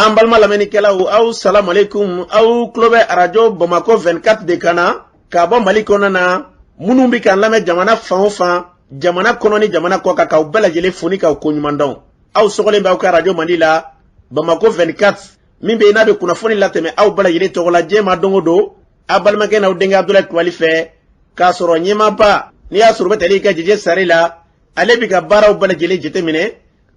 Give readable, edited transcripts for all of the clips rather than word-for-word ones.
An balima lamɛnnikɛlaw, aw salamalekun. Aw tulo bɛ Arajo Bamakɔ 24 de kan na k'a bɔ Mali kɔnɔna na. Minnu bɛ k'an lamɛn jamana fan o fan, jamana kɔnɔ ni jamana kɔ kan, k'aw bɛɛ lajɛlen fo ni k'aw koɲuman dɔn. Aw sɔgɔlen bɛ aw ka arajo mandi la, Bamakɔ 24, min bɛ yen n'a bɛ kunnafoni latɛmɛ aw bɛɛ lajɛlen tɔgɔ la diɲɛ ma don o don, aw balimakɛ n'aw denkɛ Abudulayi Kulubali fɛ, k'a sɔrɔ ɲɛmaaba n'i y'a sɔrɔ u bɛ tali kɛ Jeje Sare la, ale bɛ ka baaraw bɛɛ lajɛlen jateminɛ,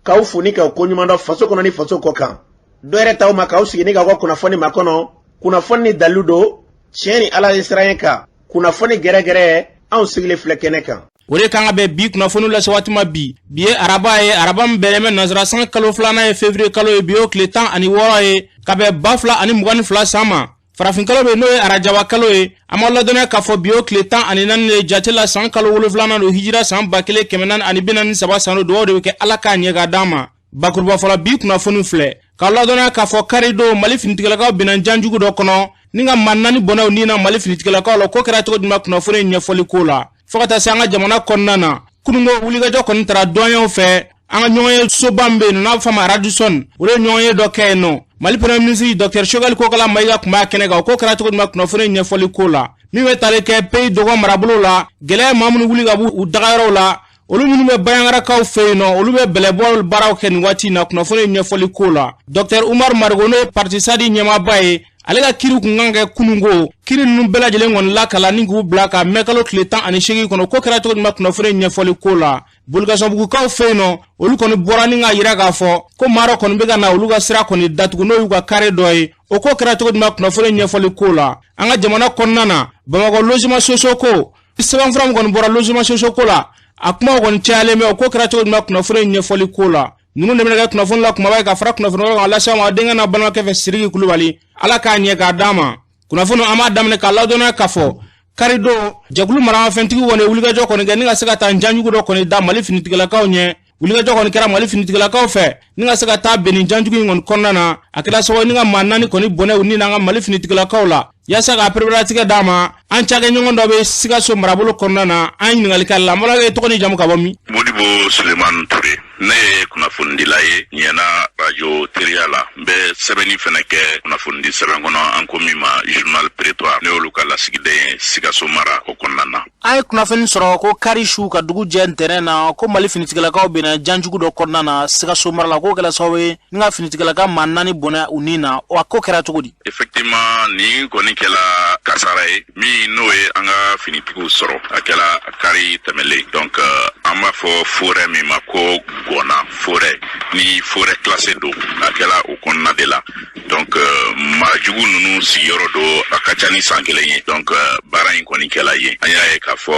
k'aw fo ni k'aw koɲuman dɔn faso kɔnɔ ni faso kɔ kan. Dɔ yɛrɛ t'aw ma k'aw sigi ni k'aw ka kunnafoni makɔnɔ, kunnafoni ni dalilu don, tiɲɛ ni Ala ye siran kan, kunnafoni gɛrɛgɛrɛ, anw sigilen filɛ kɛnɛ kan. O de kan ka bɛn bi kunnafoni lase waati ma bi. Bi ye araba ye, araba min bɛnnen bɛ nansara san kalo filanan ye, février kalo ye. Bi y'o tile 16 ye ka bɛn 2022 san ma. Farafin kalo bɛ, n'o ye arajaba kalo ye. An b'a ladɔnniya k'a fɔ bi y'o tile 14 de ye jate la, san kalo wolonfilanan don, hijira san 1443 san don. Dugawu de bɛ kɛ, Ala k'a ɲɛ k'a d'an ma. Bakuruba fɔlɔ, bi kunnafoni filɛ k'a ladɔnniya k'a fɔ karidon, Mali finitigilakaw binna janjugu dɔ kɔnɔ ni ka maa naani bɔnɛ u ni na Mali finitigilakaw la. Ko kɛra cogo jumɛn? Kunnafoni ɲɛfɔli ko la, fo ka taa se an ka jamana kɔnɔna na, kununko wulikajɔ kɔni taara dɔnyaw fɛ. An ka ɲɔgɔn ye soba min bɛ yen n'a bɛ f'a ma Radisson, o de ye ɲɔgɔn ye dɔ kɛ yen nɔ. Mali Premier ministre Docteur Choguel Kokala Mayiga tun b'a kɛnɛ kan. O ko kɛra cogo jumɛn? Kunnafoni ɲɛfɔli ko la, min bɛ tali kɛ Pays Dogon marabolo la, gɛlɛya maa minnu wuli ka bɔ u dagayɔrɔw la, olu minnu bɛ Bayangarakaw fɛ yen nɔ, olu bɛ bɛlɛbɔ baaraw kɛ nin waati in na. Kunnafoni ɲɛfɔli ko la, Docteur Umaru Marigo, n'o ye parti SADI ɲɛmaaba ye, ale ka kiri kun kan kɛ kununko. Kiri ninnu bɛɛ lajɛlen kɔni lakala ni k'u bila ka mɛ kalo tile 18 kɔnɔ. Ko kɛra cogo jumɛn? Kunnafoni ɲɛfɔli ko la, Bolikasobugukaw fɛ yen nɔ, olu kɔni bɔra ni k'a yira k'a fɔ ko maa dɔ kɔni bɛ ka na olu ka sira kɔni datugu, n'o y'u ka kare dɔ ye. O ko kɛra cogo jumɛn? Kunnafoni ɲɛfɔli ko la, an ka jamana kɔnɔna na, Bamakɔ logement sociaux ko, sɛbɛnfura min kɔni bɔra logement sociaux ko la, a kumaw kɔni cayalen bɛ. O ko kɛra cogo jumɛn? Kunnafoni ɲɛfɔli ko la, ninnu de bɛna kɛ kunnafoni la kumaba ye ka fara kunnafoni wɛrɛ kan lase aw ma denkɛ n'a balimakɛ fɛ, Siriki Kulubali. Ala k'a ɲɛ k'a d'a ma. Kunnafoni, an b'a daminɛ k'a ladɔnniya k'a fɔ karidon, jɛkulu maramafɛntigiw kɔni ye wulikajɔ kɔni kɛ ni ka se ka taa janjugu dɔ kɔni da Mali finitigilakaw ɲɛ. Wulikajɔ kɔni kɛra Mali finitigilakaw fɛ ni ka se ka taa bɛn nin janjugu in kɔni kɔnɔna na. A kɛra sababu ni ka maa naani kɔni bɔnɛ u ni n'an ka Mali finitigilakaw la. Yaasa k'a pereperelatigɛ d'a ma, an cakɛɲɔgɔn dɔ bɛ Sikaso marabolo kɔnɔna na, an ɲininkali k'ale la. An balimakɛ, tɔgɔ ni jamu, ka bɔ min? Modibo Sulemani Ture, ne ye kunnafonidila ye Ɲɛna Radio Teriya la. N bɛ sɛbɛnni fɛnɛ kɛ kunnafonidi sɛbɛn kɔnɔ, an ko min ma Journal Prétoire. Ne y'olu ka lasigiden ye Sikaso mara o kɔnɔna na. An ye kunnafoni sɔrɔ ko kari su ka dugu jɛ ntɛnɛn na, ko Mali finitigilakaw binna janjugu dɔ kɔnɔna na Sikaso mara la. K'o kɛra sababu ye ni ka finitigilaka maa naani bɔnɛ u ni na. A ko kɛra cogo di? Effectivement, nin kɔni kɛla kasara ye min n'o ye an ka finitigiw sɔrɔ. A kɛla kari tɛmɛlen. Donc an b'a fɔ forêt min ma ko Gɔna forêt, ni forêt classée don, a kɛla o kɔnɔna de la. Donc maajugu ninnu sigiyɔrɔ don, a ka ca ni san kelen ye. Donc baara in kɔni kɛla yen. An y'a ye k'a fɔ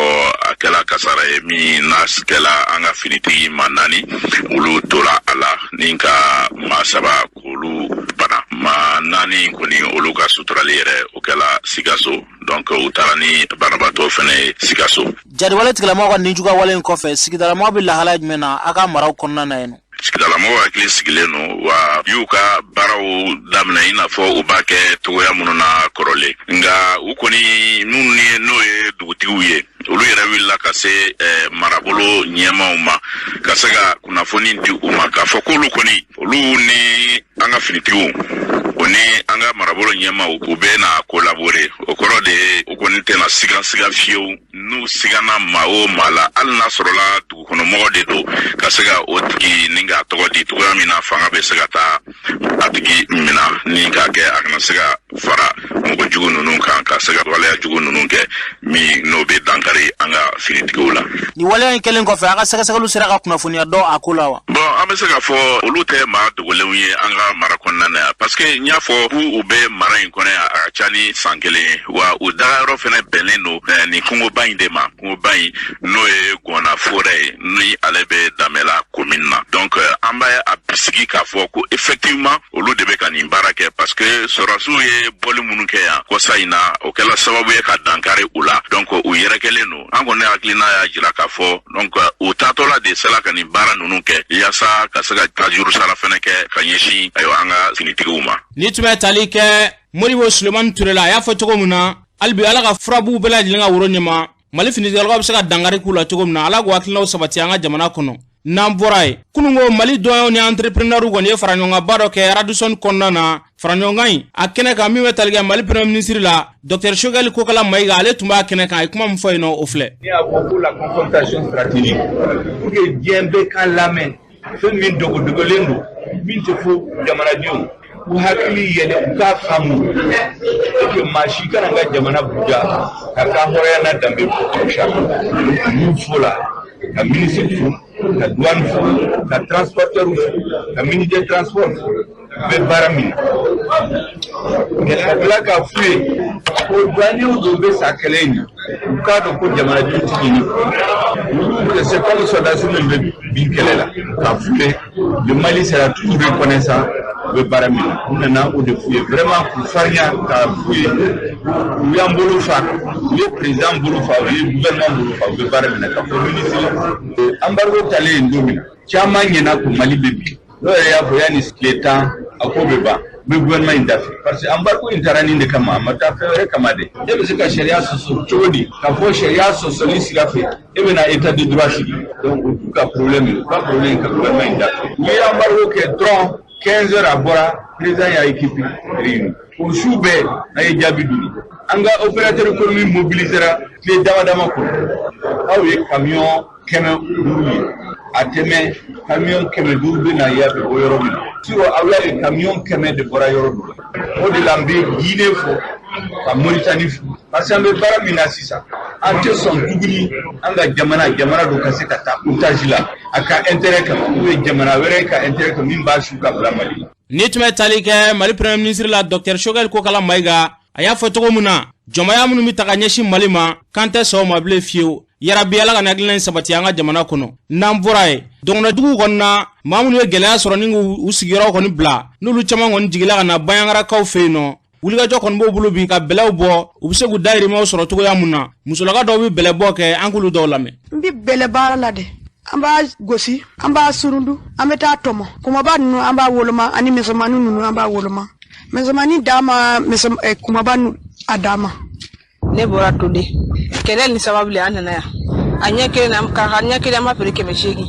a kɛla kasara ye min n'a kɛla an ka finitigi maa naani, olu tora a la, ni ka maa saba k'olu bana. Maa naani kɔni, olu ka suturali yɛrɛ, o kɛla Sikaso. Donc u taara ni banabaatɔ fɛnɛ ye Sikaso. Jariwale tigilamɔgɔw ka ninjuguya wale in kɔfɛ, sigidalamɔgɔw bɛ lahalaya jumɛn na a ka maraw kɔnɔna na yen nɔ? Sigidalamɔgɔw hakili sigilen don wa, y'u ka baaraw daminɛ i n'a fɔ u b'a kɛ togoya minnu na kɔrɔlen. Nka u kɔni minnu ye, n'o ye dugutigiw ye, olu yɛrɛ wulila ka se marabolo ɲɛmaw ma ka se ka kunnafoni di u ma k'a fɔ k'olu kɔni, olu ni an ka finitigiw, o ni an ka marabolo ɲɛmaw, u bɛ na collaborer. O kɔrɔ de ye, u kɔni tɛna siga siga fiyewu. N'u sigana maa o maa la, hali n'a sɔrɔla dugukɔnɔmɔgɔ de don, ka se ka o tigi ni k'a tɔgɔ di togoya min na fanga bɛ se ka taa a tigi mina ni k'a kɛ a kana se ka fara mɔgɔ jugu ninnu kan, ka se ka waleya jugu ninnu kɛ min n'o bɛ dankari an ka finitigiw la. Nin waleya in kɛlen kɔfɛ, a ka sɛgɛsɛgɛliw sera ka kunnafoniya dɔn a ko la wa? Bon, an bɛ se k'a fɔ olu tɛ maa dogolenw ye an ka mara kɔnɔna na yan, parce que n y'a fɔ k'u bɛ mara in kɔnɔ yan, a ka ca ni san kelen ye wa. U dagayɔrɔ fɛnɛ bɛnnen don nin kungoba in de ma, kungoba in n'o ye Gɔnna forêt ye, ni ale bɛ Damɛla commune na. Donc an b'a a bisigi k'a fɔ ko effectivement olu de bɛ ka nin baara kɛ, parce que sɔrɔdasiw ye bɔli minnu kɛ yan kɔsa in na, o kɛla sababu ye ka dankari u la. Donc u yɛrɛkɛlen don. An kɔni hakilina y'a jira k'a fɔ donc u taatɔla de sela ka nin baara ninnu kɛ, yaasa ka se ka tajuru sara fɛnɛ kɛ ka ɲɛsin, ayiwa, an ka finitigiw ma. Ni tun bɛ tali kɛ Modibo Sulemani Ture la, a y'a fɔ cogo min na, hali bi Ala ka furabuw bɛɛ lajɛlen ka woro ɲɛma, Mali finitigilakaw bɛ se ka dankari k'u la cogo min na. Ala k'u hakilinaw sabati an ka jamana kɔnɔ. N'an bɔra yen, kununko Mali douaniers ni entrepreneurs kɔni ye faraɲɔgɔnkanba dɔ kɛ Radisson kɔnɔna na. Faraɲɔgɔnkan in a kɛnɛ kan, min bɛ tali kɛ Mali premier ministre la, Dr Choguel Kokala Mayiga, ale tun b'a kɛnɛ kan. A ye kuma min fɔ yen nɔ, o filɛ. Ne y'a fɔ ko la confrontation stratégique, pour que diɲɛ bɛɛ k'a lamɛn, fɛn min dogodogolen don, min tɛ fɔ jamanadenw k'u hakili yɛlɛ, u k'a faamu et que maa si kana n ka jamana buruja ka ka hɔrɔnya n'a danbe bɔ. N fo la ka ministre fo, ka douane fo, ka transporteur fo, ka ministre des transports fo, u bɛ baara min na. Ka tila k'a f'u ye ko douaniers dɔw bɛ sa kɛlɛ in na, u k'a dɔn ko jamanadenw tɛ ɲini olu, c'est comme soldats min bɛ bin kɛlɛ la. K'a f'u ye, le Mali sera toujours reconnaissant, u bɛ baara min na. U nana o de f'u ye vraiment, k'u farinya, k'a f'u ye u y'an bolo fa, u ye président bolo fa, u ye gouvernement bolo fa, u bɛ baara min na. Ka fɔ ministre, embargo talen don min na, caman ɲɛna ko Mali bɛ bin. N'o yɛrɛ y'a fɔ yanni tile 10 a ko bɛ ban, u bɛ gouvernement in dafe, parce que embargo in taara nin de kama, a ma taa fɛn wɛrɛ kama dɛ. E bɛ se ka sariya sɔsɔ cogo di, k'a fɔ sariya sɔsɔli sira fɛ e bɛna état de droit sigi? Donc o t'u ka problème ye, u ka problème ka gouvernement in dafe. U ye embargo kɛ dɔrɔn, 15 heures a bɔra, président y'a équipe réuni, o su bɛɛ an ye jaabi d'u ma. An ka opérateur économique mobilisera tile dama dama kɔnɔ. Aw ye camion 500 ye, a tɛmɛ camion 500 bɛ na ya bɛ bɔ yɔrɔ min na, sinon aw y'a ye camion 100 de bɔra yɔrɔ dɔ la. O de la n bɛ Guinée fo, ka Mauritanie fo, parce que an bɛ baara min na sisan, an tɛ sɔn tuguni an ka jamana dɔ ka se ka taa otage la a ka intérêt kama, ou bien jamana wɛrɛ ka intérêt kama min b'a su ka bila Mali la. Ni tun bɛ tali kɛ Mali premier ministre la, Dr Choguel Kokala Mayiga, a y'a fɔ cogo min na, jɔnmaya minnu bɛ ta ka ɲɛsin Mali ma, k'an tɛ sɔn o ma bilen fiyewu. Yarabi, Ala ka hakilina in sabati an ka jamana kɔnɔ. N'an bɔra yen, dɔgɔnɔduguw kɔni na, maa minnu ye gɛlɛya sɔrɔ ni k'u sigiyɔrɔ kɔni bila, n'olu caman kɔni jigila ka na Bayangarakaw fɛ yen nɔ, wulikajɔ kɔni b'o bolo bi ka bɛlɛw bɔ, u bɛ se k'u dayirimɛw sɔrɔ cogoya mun na. Musolaka dɔw bɛ bɛlɛbɔ kɛ, an k'olu dɔw lamɛn. N bɛ bɛlɛ baara la de. An b'a gosi, an b'a surundu, an bɛ taa tɔmɔ. Kumaba ninnu, an b'a woloma, ani misɛnmanin ninnu, an b'a woloma. Misɛnmanin d'a ma, kumaba a d'a ma. Ne bɔra Tode. Kɛlɛ ni sababu le an nana yan. A ɲɛ kelen na, karaka ɲɛ kelen, an b'a feere 800,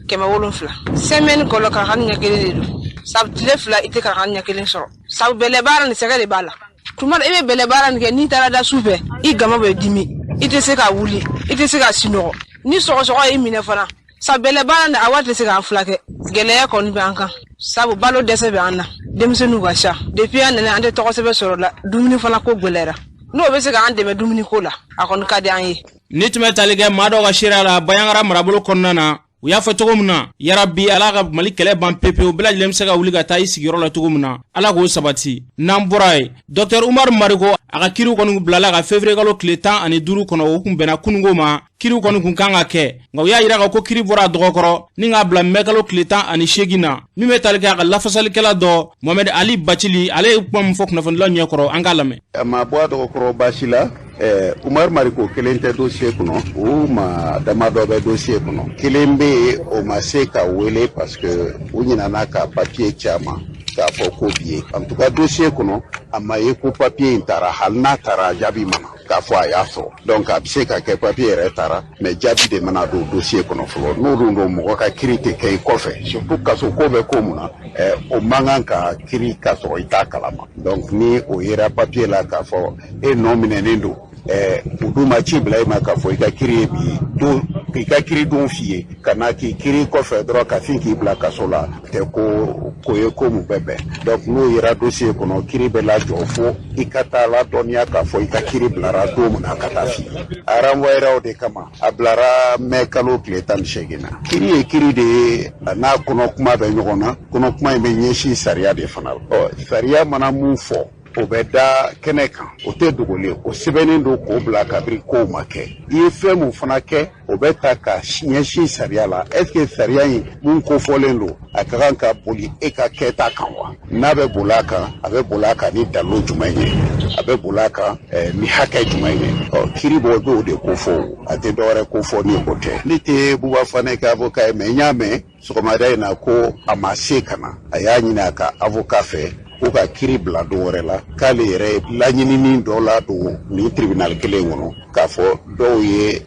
700. Semaine kɔnɔ, karaka ɲɛ kelen de don. Sabu tile 2 i tɛ karaka ɲɛ kelen sɔrɔ. Sabu bɛlɛ baara nin, sɛgɛ de b'a la. Tuma dɔ i bɛ bɛlɛ baara nin kɛ, n'i taara da su fɛ, i gama bɛ dimi, i tɛ se ka wuli, i tɛ se ka sunɔgɔ. Ni sɔgɔsɔgɔ y'i minɛ fana, sabu bɛlɛ baara nin a wari tɛ se k'an furakɛ. Gɛlɛya kɔni bɛ an kan, sabu balo dɛsɛ bɛ an na, denmisɛnninw ka ca. Depuis an nana, an tɛ tɔgɔ sɛbɛn sɔrɔ la, dumuni fana ko gɛlɛyara. N'o bɛ se k'an dɛmɛ dumuni ko la, a kɔni ka di an ye. Ni tun bɛ tali kɛ maa dɔw ka seereya la Bayangara marabolo kɔnɔna na, u y'a fɔ cogo min na, yarabi, Ala ka Mali kɛlɛ ban pepewu, bɛɛ lajɛlen bɛ se ka wuli ka taa i sigiyɔrɔ la cogo min na, Ala k'o sabati. N'an bɔra yen, Dɔktɛr Umaru Mariko, a ka kiriw kɔni bilala ka février kalo tile 15 kɔnɔ. O kun bɛnna kununko ma. Kiriw kɔni kun kan ka kɛ, nka u y'a yira ka ko kiri bɔra a dɔgɔkɔrɔ ni k'a bila mɛ kalo tile 18 na. Min bɛ tali kɛ a ka lafasalikɛla dɔ, Mohamɛd Ali Bacili, ale ye kuma min fɔ kunnafonidilaw ɲɛkɔrɔ, an k'a lamɛn. A ma bɔ a dɔgɔkɔrɔ baasi la. Umar Mariko kelen tɛ dossier kɔnɔ, o ma damadɔ bɛ dossier kɔnɔ. Kelen bɛ yen, o ma se ka wele parce que u ɲinana ka papier caman k'a fɔ ko bi ye. En tout cas, dossier kɔnɔ, a ma ye ko papier in taara. Hali n'a taara, a jaabi ma na k'a fɔ a y'a sɔrɔ. Donc a bɛ se ka kɛ papier yɛrɛ taara, mais jaabi de mana don dossier kɔnɔ fɔlɔ. N'o dun don, mɔgɔ ka kiiri tɛ kɛ i kɔfɛ, surtout kaso ko bɛ ko mun na, o man kan ka kiiri k'a sɔrɔ i t'a kalama. Donc ni o yera papier la k'a fɔ e nɔ minɛnen don, u dun ma ci bila i ma k'a fɔ i ka kiiri ye bi don, k'i ka kiiri don f'i ye, ka na k'i kiiri kɔfɛ dɔrɔn ka sin k'i bila kaso la, tɛ ko ko ye ko mun bɛ bɛn. Donc n'o yera dossier kɔnɔ, kiiri bɛ lajɔ fo i ka taa ladɔnniya k'a fɔ i ka kiiri bilara don min na ka taa f'i ye. A renvoyera o de kama, a bilara mɛ kalo tile 18 na. Kiiri ye kiiri de ye, a n'a kɔnɔ kuma bɛ ɲɔgɔn na. Kɔnɔ kuma in bɛ ɲɛsin sariya de fana la. Ɔ, sariya mana mun fɔ, o bɛ da kɛnɛ kan, o tɛ dogolen, o sɛbɛnnen don k'o bila kabiri kow ma kɛ. I ye fɛn mun fana kɛ, o bɛ ta ka ɲɛsin sariya la. Est ce que sariya in mun kofɔlen don, a ka kan ka boli e ka kɛta kan wa? N'a bɛ boli a kan, a bɛ boli a kan ni dalilu jumɛn ye? A bɛ boli a kan ni hakɛ jumɛn ye? Ɔ, kiiri b'o b'o de kofɔ, a tɛ dɔwɛrɛ kofɔ ni o tɛ. Ne tɛ Buba Fane ka avocat ye, mais n y'a mɛn sɔgɔmada in na ko a ma se ka na. A y'a ɲini a ka avocat fɛ. ko ka kiri bila don wɛrɛ la, k'ale yɛrɛ ye laɲinini dɔ ladon nin tribunal kelen kɔnɔ, k'a fɔ dɔw ye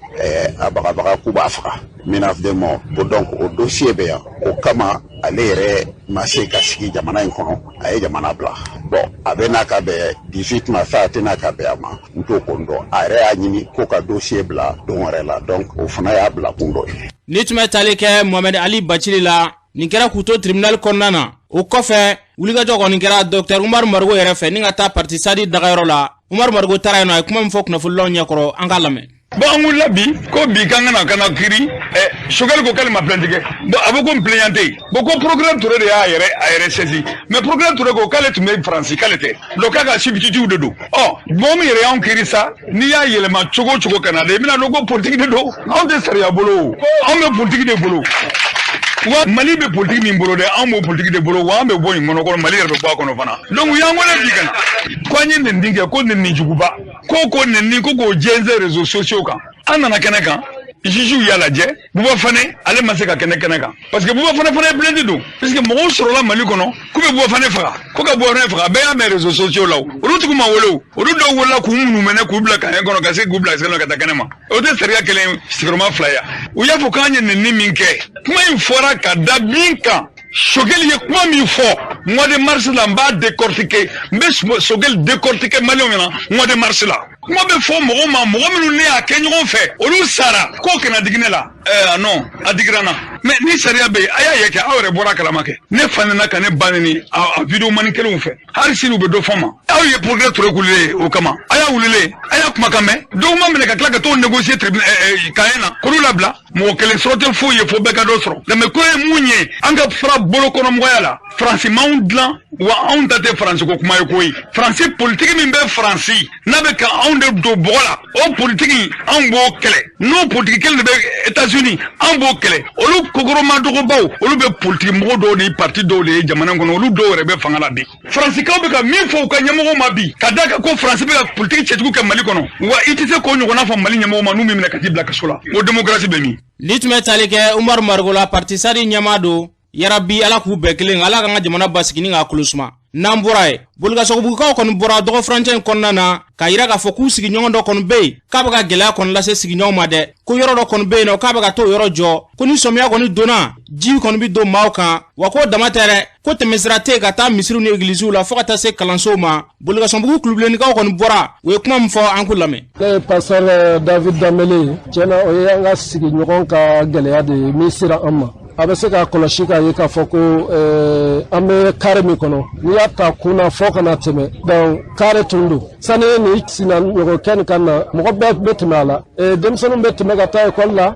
a bagabaga k'u b'a faga, menace de mort. Bon, donc o dossier bɛ yan, o kama ale yɛrɛ ma se ka sigi jamana in kɔnɔ, a ye jamana bila. Bon, a bɛ n'a ka bɛn 18 ma sa, a tɛna ka bɛn a ma, n t'o kɔni dɔn. A yɛrɛ y'a ɲini ko ka dossier bila don wɛrɛ la, donc o fana y'a bila kun dɔ ye. Ni tun bɛ tali kɛ Mohamed Ali Bacili la, nin kɛra k'u to tribunal kɔnɔna na. O kɔfɛ, wulikajɔ kɔni kɛra Dr Umaru Marigo yɛrɛ fɛ ni ka taa parti SADI dagayɔrɔ la. Umaru Marigo taara yen nɔ, a ye kuma min fɔ kunnafonilaw ɲɛkɔrɔ, an k'a lamɛn. Bon, an wulila bi ko bi k'an kana ka na kiri. Choguel ko k'ale ma plainte kɛ. Bon, a bɛ ko n plaignant tɛ yen. Bon, ko procureur Touré de y'a yɛrɛ a yɛrɛ saisi, mais procureur Touré ko k'ale tun bɛ Faransi, k'ale tɛ, donc k'a ka substitut de don. Ɔ, mɔgɔ min yɛrɛ y'anw kiri sa, n'i y'a yɛlɛma cogo o cogo ka na dɛ, i bɛna dɔn ko politique de don. Anw tɛ sariya bolo o, anw bɛ politique de bolo. Wa Mali bɛ politique min bolo dɛ, anw b'o politique de bolo. Wa an bɛ bɔ nin kɔnɔ kɔnɔ, Mali yɛrɛ bɛ bɔ a kɔnɔ fana. Donc u y'an wele bi ka na ko an ye nɛni kɛ, ko nɛni juguba, ko nɛni, ko k'o jɛnsɛn réseaux sociaux kan. An nana kɛnɛ kan, juges y'a lajɛ. Buba Fane, ale ma se ka kɛnɛ kɛnɛ kan parce que Buba Fane fana ye plainte don, puisque mɔgɔw sɔrɔla Mali kɔnɔ k'u bɛ Buba Fane faga, ko ka Buba Fane faga. Bɛɛ y'a mɛn réseaux sociaux la. O olu tigiw ma wele, o olu dɔw wolola k'u minnu mɛnɛ, k'u bila kaɲɛ kɔnɔ, ka se k'u bila sɛgɛn ka taa kɛnɛ ma. O tɛ sariya kelen sigiyɔrɔma fila ya. U y'a fɔ k'an ye nɛni min kɛ, kuma in fɔra ka da min kan, Choguel ye kuma min fɔ mois de mars la, n b'a décortiquer, n bɛ Choguel décortiquer maliyɛnw ɲɛna. Mois de mars la, kuma bɛ fɔ mɔgɔw ma, mɔgɔ minnu ne y'a kɛ ɲɔgɔn fɛ, olu sara, k'o kana digi ne la. Ɛɛ non, a digira n na, mais ni sariya bɛ yen, a y'a ye kɛ aw yɛrɛ bɔra kalama kɛ. Ne fa nana ka ne ba neni a vidéo mani kelenw fɛ, hali sini u bɛ dɔ fɔ n ma. Aw ye procureur Touré wulilen o kama, a y'a wulilen, a y'a kumakan mɛn. Dɔw ma minɛ ka tila ka t'o négocier tribunal kaɲɛ na k'olu labila. Mɔgɔ kelen sɔrɔ tɛ foyi ye, fo bɛɛ ka dɔ sɔrɔ. Mais ko ye mun ye? An ka fara bolokɔnɔmɔgɔya la, Faransi m'anw dilan wa, anw ta tɛ Faransi ko kuma ye koyi. Faransi politiki min bɛ Faransi n'a bɛ ka anw de don bɔgɔ la, o politiki, anw b'o kɛlɛ. N'o politiki kelen de bɛ États-Unis, anw b'o kɛlɛ. Olu kokoromadogobaw, olu bɛ politiki mɔgɔ dɔw ni parti dɔw de ye jamana kɔnɔ, olu dɔw yɛrɛ bɛ fanga la bi. Faransikaw bɛ ka min fɔ u ka ɲɛmɔgɔw ma bi, ka d'a kan ko Faransi bɛ ka politiki cɛjugu kɛ Mali kɔnɔ, wa i tɛ se k'o ɲɔgɔnna fɔ Mali ɲɛmɔgɔw ma, n'u min minɛ ka t'i bila kaso la. O démocratie bɛ min? Ni tun bɛ tali kɛ Umaru Marigo la, parti SADI ɲɛmaa don. Yarabi, Ala k'u bɛɛ kelen, Ala k'an ka jamana basigi ni k'a kolo suma. N'an bɔra yen, Bolikasogobugukaw kɔni bɔra dɔgɔfurancɛ in kɔnɔna na k'a yira k'a fɔ k'u sigiɲɔgɔn dɔ kɔni bɛ yen k'a bɛ ka gɛlɛya kɔni lase sigiɲɔgɔn ma dɛ, ko yɔrɔ dɔ kɔni bɛ yen nɔ k'a bɛ ka t'o yɔrɔ jɔ, ko ni sɔmiya kɔni donna, ji kɔni bɛ don maaw kan, wa k'o dama tɛ dɛ, ko tɛmɛsira tɛ yen ka taa misiriw ni egilisiw la fo ka taa se kalansow ma. Bolikasobugu kulubilennikaw kɔni bɔra, u ye kuma min fɔ, an k'u lamɛn. Ne ye pasteur David Danbele ye. Tiɲɛna, o ye an ka sigiɲɔgɔn ka gɛlɛya de ye min sera an ma. A bɛ se k'a kɔlɔsi k'a ye k'a fɔ ko an bɛ carré min kɔnɔ, n'i y'a ta kun na fɔ kana tɛmɛ, donc carré tun don sani ni sina ɲɔgɔn nin ka na, mɔgɔ bɛɛ bɛ tɛmɛ a la. Denmisɛnninw bɛ tɛmɛ ka taa ekɔli la,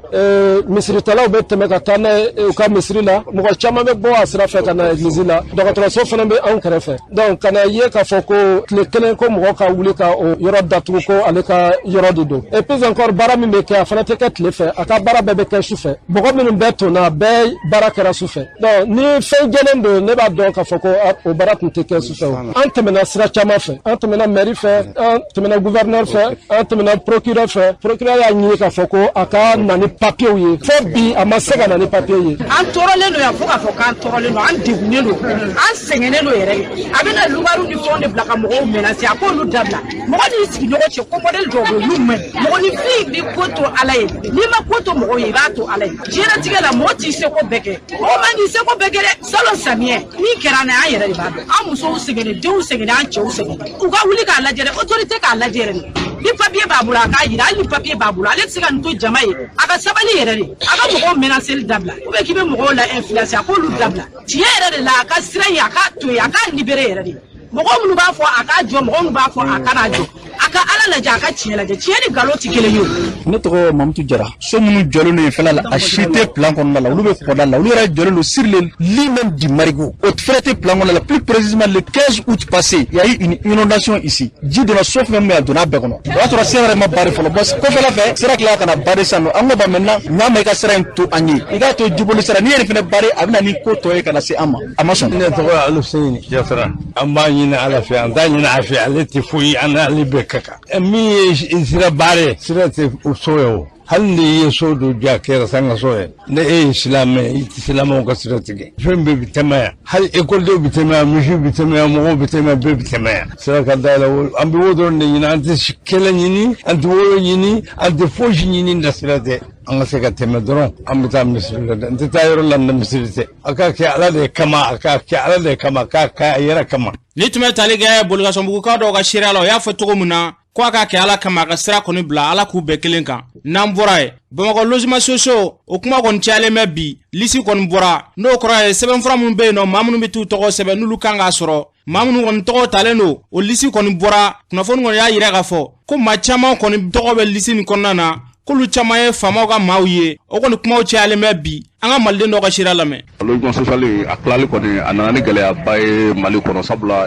misiritalaw bɛ tɛmɛ ka taa n'a ye u ka misiri la, mɔgɔ caman bɛ bɔ a sira fɛ ka na egilizi la, dɔgɔtɔrɔso fana bɛ anw kɛrɛfɛ. Donc ka na ye k'a fɔ ko tile kelen ko mɔgɔ ka wuli ka o yɔrɔ datugu, ko ale ka yɔrɔ de don. Et puis encore, baara min bɛ kɛ, a fana tɛ kɛ tile fɛ, a ka baara bɛɛ bɛ kɛ su fɛ. Mɔgɔ minnu bɛɛ tonna, bɛɛ baara kɛra su fɛ. Donc ni fɛn jɛlen don, ne b'a dɔn k'a fɔ ko o baara tun tɛ kɛ su fɛ. O an tɛmɛna sira caman fɛ, an tɛmɛna mairie fɛ, an tɛmɛna gouverneur fɛ, an tɛmɛna procureur fɛ. Procureur y'a ɲini k'a fɔ ko a ka na ni papiyew ye, fo bi a ma se ka na ni papiye ye. An tɔɔrɔlen don yan fo k'a fɔ k'an tɔɔrɔlen don, an degunnen don, an sɛgɛnnen don yɛrɛ. A bɛna lubariw ni fɛnw de bila ka mɔgɔw menacer, a k'olu dabila. Mɔgɔ n'i sigiɲɔgɔn cɛ, ko modèle dɔw bɛ yen, olu man ɲi. Mɔgɔninfin bɛ ko to Ala ye, n'i ma ko to mɔgɔw ye, i b'a to Ala ye. Diɲɛlatigɛ la, mɔgɔ t'i seko bɛɛ kɛ, mɔgɔ man k'i seko bɛɛ kɛ dɛ. Salon samiyɛ min kɛra an na, an yɛrɛ de b'a dɔn. An musow sɛgɛnnen, denw sɛgɛnnen, an cɛw sɛgɛnnen. U ka wuli k'a lajɛ dɛ, autorité k'a lajɛ yɛrɛ de. Ni papiye b'a bolo, a k'a yira. Hali ni papiye b'a bolo, ale tɛ se ka nin to jama ye. A ka sabali yɛrɛ de, a ka mɔgɔw menaceli dabila, ou bien k'i bɛ mɔgɔw la influencer, a k'olu dabila. Tiɲɛ yɛrɛ de la, a ka sira in, a k'a to yen, a k'a libérer yɛrɛ de. Mɔgɔ minnu b'a fɔ a k'a jɔ, mɔgɔ minnu b'a fɔ a kana jɔ, a ka Ala lajɛ, a ka tiɲɛ lajɛ. Tiɲɛ ni nkalon tɛ kelen ye o. Ne tɔgɔ Mamutu Jara. So minnu jɔlen don yen fɛnɛ la, a si tɛ plan kɔnɔna la. Olu bɛ kɔda la, olu yɛrɛ jɔlen don sur le lit même du marigot, o fɛnɛ tɛ plan kɔnɔna la. Plus précisément, le 15 août passé, il y a eu une inondation ici. Ji donna so fɛn min, a donna a bɛɛ kɔnɔ. O y'a sɔrɔ sira yɛrɛ ma barrer fɔlɔ. Bon, kɔfɛla fɛ, sira tila ka na barrer sisan nɔ. An ko ba maintenant, n'a ma i ka sira in to an ye, i k'a to jiboli sira, n'i ye nin fɛnɛ barrer, a bɛ na ni ko tɔ ye ka na se an ma. A ma sɔn. Ne tɔgɔ ye Aluseyini Jatara. An b'a ɲini Ala fɛ, an t'a ɲini a fɛ, ale tɛ foyi, an n'ale bɛɛ ka kan. Min ye sira barrer, sira tɛ so ye o. Hali n'i ye so dɔ jɔ a kɛra sankaso ye, ni e ye silamɛ, i tɛ silamɛw ka sira tigɛ. Fɛn bɛɛ bɛ tɛmɛ yan, hali ekɔlidenw bɛ tɛmɛ yan, misiw bɛ tɛmɛ yan, mɔgɔw bɛ tɛmɛ yan, bɛɛ bɛ tɛmɛ yan. Sira ka dayɛlɛ, an bɛ wo dɔrɔn de ɲini, an tɛ kɛlɛ ɲini, an tɛ woyo ɲini, an tɛ fosi ɲini na sira tɛ. An ka se ka tɛmɛ dɔrɔn, an bɛ taa misiri la dɛ. N tɛ taa yɔrɔ la ni misiri tɛ. A k'a kɛ Ala de kama, a k'a kɛ Ala de kama, a k'a kɛ a yɛrɛ kama. Ni tun bɛ tali kɛ Boligasɔnbugukaw dɔw ka seereya la, o y'a fɔ cogo min na ko a k'a kɛ Ala kama, a ka sira kɔni bila, Ala k'u bɛɛ kelen kan. N'an bɔra yen, Bamakɔ logement sociaux, o kuma kɔni cayalen bɛ bi. Lisi kɔni bɔra, n'o kɔrɔ ye sɛbɛnfura minnu bɛ yen nɔ, maa minnu bɛ t'u tɔgɔ sɛbɛn, n'olu kan k'a sɔrɔ, maa minnu kɔni tɔgɔ talen don, o lisi kɔni bɔra. Kunnafoni kɔni y'a yira k'a fɔ ko maa caman kɔni tɔgɔ bɛ lisi nin kɔnɔna na, k'olu caman ye faamaw ka maaw ye. O kɔni kumaw cayalen bɛ bi. An ka maliden dɔ ka seereya lamɛn. Logement social, a tilali kɔni, a nana ni gɛlɛyaba ye Mali kɔnɔ, sabula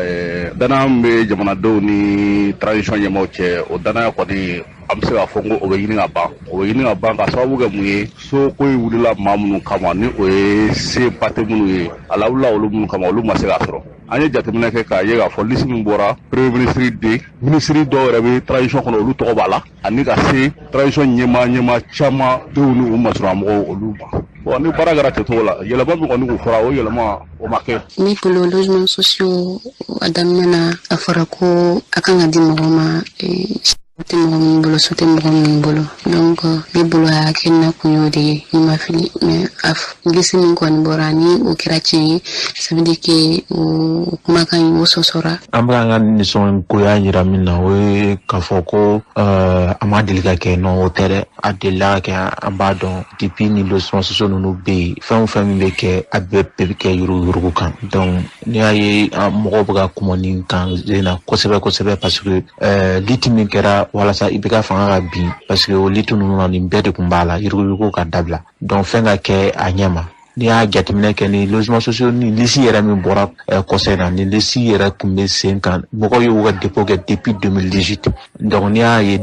danaya min bɛ jamanadenw ni transition ɲɛmaaw cɛ, o danaya kɔni, an bɛ se k'a fɔ ko o bɛ ɲini ka ban, o bɛ ɲini ka ban. Ka sababu kɛ mun ye? So ko in wulila maa minnu kama, ni o ye seba tɛ minnu ye, a lawulila olu minnu kama, olu ma se k'a sɔrɔ. An ye jateminɛ kɛ k'a ye k'a fɔ lisi min bɔra, premier ministre den, minisiri dɔw yɛrɛ bɛ transition kɔnɔ, olu tɔgɔ b'a la, ani ka se transition ɲɛmaa caman denw ni u masurunamɔgɔw, olu ma. Bon, ni baara kɛra kɛcogo la, yɛlɛma min kɔni kun fɔra, o yɛlɛma o ma kɛ. Ne bolo, logement sociaux, a daminɛ na, a fɔra ko a kan ka di mɔgɔ ma tɛ mɔgɔ min bolo, so tɛ mɔgɔ min bolo. Donc ne bolo, a hakilina kun y'o de ye, ni ma fili. Mais a lisi min kɔni bɔra, ni o kɛra tiɲɛ ye, ça veut dire que o kumakan in, o sɔsɔra. An bɛ an ka nisɔngoya yira min na, o ye k'a fɔ ko a ma deli ka kɛ. Non, o tɛ dɛ, a delila ka kɛ. An b'a dɔn, depuis ni logement sociaux ninnu bɛ yen, fɛn o fɛn min bɛ kɛ, a bɛɛ bɛ kɛ yuruguyurugu kan. Donc n'i y'a ye mɔgɔw bɛ ka kuma nin kan na kosɛbɛ kosɛbɛ, parce que lutte min kɛra walasa i bɛ ka fanga ka bin, parce que o lutte ninnu na, nin bɛɛ de tun b'a la, yuruguyurugu ka dabila, donc fɛn ka kɛ a ɲɛ ma. N'i y'a jateminɛ kɛ, ni logement sociaux ni lisi yɛrɛ min bɔra kɔsɛ na, ni lisi yɛrɛ tun bɛ sen kan, mɔgɔw y'u ka dépôt kɛ depuis 2018. Donc n'i y'a ye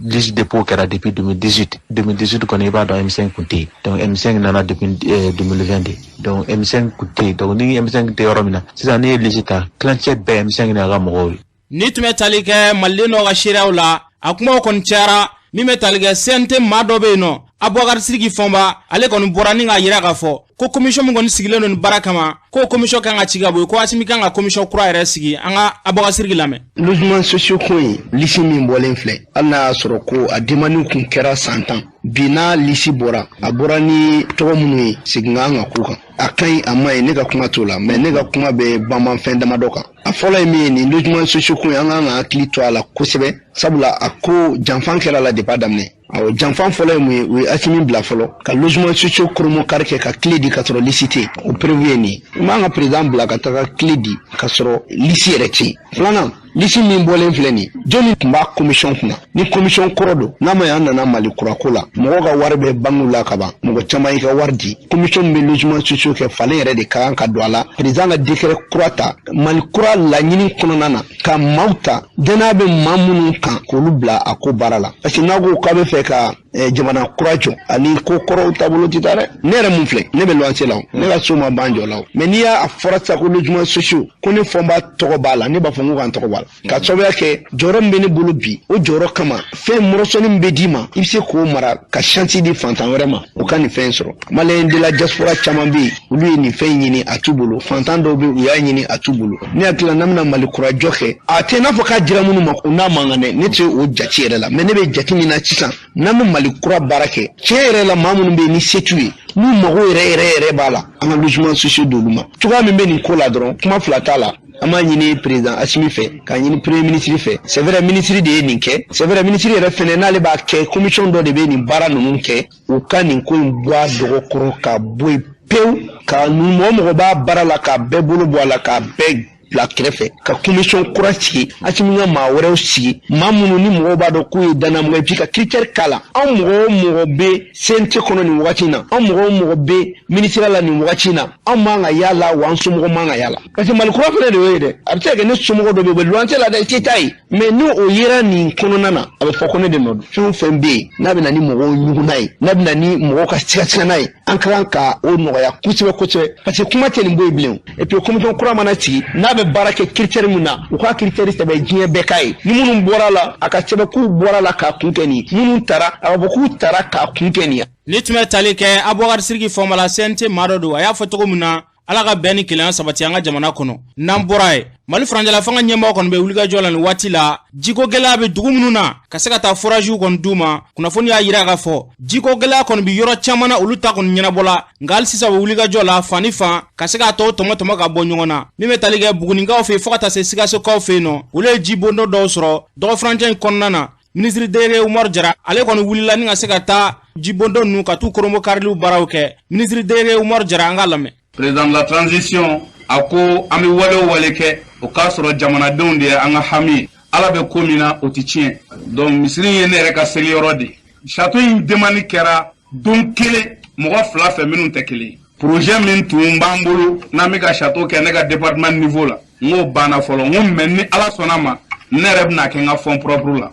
liste dépôt kɛra depuis 2018, 2018 kɔni, i b'a dɔn M5 kun tɛ yen. Donc M5 nana depuis 2020 de, donc M5 kun tɛ yen. Donc ni M5 tɛ yɔrɔ min na sisan, n'i ye lisi ta, tilancɛ bɛɛ M5 n'a ka mɔgɔw ye. Ni tun bɛ tali kɛ maliden dɔw ka seereyaw la, a kumaw kɔni cayara. Min bɛ tali kɛ CNT maa dɔ bɛ yen nɔ, Abubakar Sidiki Fɔnba, ale kɔni bɔra ni k'a yira k'a fɔ ko commission min kɔni sigilen don nin baara kama, ko commission kan ka ci ka bɔ yen, ko Asimi kan ka commission kura yɛrɛ sigi. An ka Abubakar Sidiki lamɛn. Logement sociaux ko in, lisi min bɔlen filɛ, hali n'a y'a sɔrɔ ko a demande kun kɛra san 10 bi, n'a lisi bɔra, a bɔra ni tɔgɔ minnu ye, segin kan ka k'u kan. A ka ɲi, a ma ɲi, ne ka kuma t'o la, mais ne ka kuma bɛ banban fɛn damadɔ kan. A fɔlɔ ye min ye, nin logement sociaux ko in, an kan ka hakili to a la kosɛbɛ, sabula a ko janfan kɛra la depuis a daminɛ. Awɔ, janfan fɔlɔ ye mun ye? O ye Asimi bila fɔlɔ ka logement sociaux koromo kari kɛ ka clé di ka sɔrɔ lisi tɛ yen. O preuve ye nin ye. I man ka président bila ka taga clé di ka sɔrɔ lisi yɛrɛ tɛ yen. Filanan, lisi min bɔlen filɛ nin, jɔnni tun b'a commission kunna? Ni commission kɔrɔ don, n'a ma ye an nana Mali kurako la, mɔgɔw ka wari bɛ banques la ka ban, mɔgɔ caman y'i ka wari di. Commission min bɛ logement sociaux kɛ, falen yɛrɛ de ka kan ka don a la. Président ka décret kura ta Mali kura laɲini kɔnɔna na, ka maaw ta, danaya bɛ maa minnu kan, k'olu bila a ko baara la, parce que n'a ko k'a bɛ fɛ ka jamana kura jɔ, ani ko kɔrɔw taabolo tɛ taa dɛ. Ne yɛrɛ mun filɛ, ne bɛ luwanse la o, ne ka so ma ban jɔ la o, mais n'i y'a fɔra sisan ko logement sociaux, ko ne Fɔnba tɔgɔ b'a la, ne b'a fɔ n ko k'an tɔgɔ b'a la, ka sababuya kɛ jɔyɔrɔ min bɛ ne bolo bi. O jɔyɔrɔ kama, fɛn mɔrɔsɔnni min bɛ d'i ma, i bɛ se k'o mara ka chance di fantan wɛrɛ ma, o ka nin fɛn sɔrɔ. Maliyɛn de la diaspora caman bɛ yen, olu ye nin fɛn ɲini, a t'u bolo. Fantan dɔw bɛ yen, u y'a ɲini, a t'u bolo. Ne hakili la, n'an bɛna Mali kura jɔ kɛ, a tɛ i n'a fɔ k'a dira minnu ma, o n'a man kan dɛ, ne tɛ o jate yɛrɛ la. Mais ne bɛ jate min na sisan, n'an bɛ Mali kura baara kɛ, tiɲɛ yɛrɛ la, maa minnu bɛ yen ni se t'u ye, n'u mago yɛrɛ yɛrɛ yɛrɛ b'a la, an ka logement sociaux d'olu ma. Cogoya min bɛ nin ko la dɔrɔn, kuma fila t'a la. An b'a ɲini président Asimi fɛ, k'a ɲini premier ministre fɛ. C'est vrai, ministre de ye nin kɛ. C'est vrai, ministre yɛrɛ fɛnɛ, n'ale b'a kɛ, commission dɔ de bɛ nin baara ninnu kɛ. U ka nin ko in bɔ a dɔgɔkɔrɔ ka bɔ yen pewu, ka mɔgɔ mɔgɔ b'a baara la, k'a bɛɛ bolo bɔ a la, k'a bɛɛ bila kɛrɛfɛ, ka commission kura sigi. Asimi ka maa wɛrɛw sigi, maa minnu ni mɔgɔw b'a dɔn k'u ye danamɔgɔ ye, puis ka critère k'a la. Anw mɔgɔ o mɔgɔ bɛ CNT kɔnɔ nin wagati in na, anw mɔgɔ o mɔgɔ bɛ ministère la nin wagati in na, anw man ka y'a la, wa an somɔgɔw man ka y'a la, parce que Mali kura fɛnɛ de y'o ye dɛ. A bɛ se ka kɛ ne somɔgɔ dɔ bɛ yen, o bɛ luwanse la dɛ, se t'a ye, mais ni o yera nin kɔnɔna na, a bɛ fɔ ko ne de nɔ don. Fɛn o fɛn bɛ yen n'a bɛ na ni mɔgɔw ɲuguna ye, n'a bɛ na ni mɔgɔw ka sigasigana ye, an ka kan ka o nɔgɔya kosɛbɛ kosɛbɛ, parce que kuma tɛ nin bɔ yen bilen. Et puis commission kura mana sigi, n'a bɛ bɛ baara kɛ critère min na, u k'a critère sɛbɛn, diɲɛ bɛɛ k'a ye. Ni minnu bɔra la, a ka sɛbɛn k'u bɔra la k'a kun kɛ nin, minnu tara, a ka fɔ k'u tara k'a kun kɛ nin. Ni tun bɛ tali kɛ Abubakar Siriki Fɔnba la, CNT maa dɔ don. A y'a fɔ cogo min na, Ala ka bɛn ni kelenya sabati an ka jamana kɔnɔ. N'an bɔra yen, Mali furancɛla fanga ɲɛmɔgɔ kɔni bɛ wulikajɔ la nin waati la, jiko gɛlɛya bɛ dugu minnu na, ka se ka taa foraziw kɔni d'u ma. Kunnafoni y'a yira k'a fɔ jiko gɛlɛya kɔni bɛ yɔrɔ caman na, olu ta kɔni ɲɛnabɔla, nka hali sisan u bɛ wulikajɔ la fan ni fan ka se k'a tɔw tɔmɔ tɔmɔ ka bɔ ɲɔgɔn na. Min bɛ tali kɛ Bugunikaw fɛ yen fo ka taa se Sikasokaw fɛ yen nɔ, olu ye jibondo dɔw sɔrɔ dɔgɔfurancɛ in kɔnɔna na. Minisiri délégué Umaru Jara, ale kɔni wulila ni ka se ka taa jibondo ninnu ka t'u koronbo kariliw baaraw kɛ. Minisiri délégué Umaru Jara, an k'a lamɛn. Président de la transition a ko an bɛ wale o wale kɛ, o k'a sɔrɔ jamanadenw de ye an ka hami ye. Ala bɛ ko min na, o tɛ tiɲɛ. Donc misiri ye ne yɛrɛ ka seliyɔrɔ de ye. Château in demande kɛra don kelen mɔgɔ fila fɛ minnu tɛ kelen ye. Projet min tun b'an bolo n'an bɛ ka château kɛ ne ka département niveau la, n k'o banna fɔlɔ. N ko mais ni Ala sɔnna ma, ne yɛrɛ bɛna kɛ n ka fonds propre la.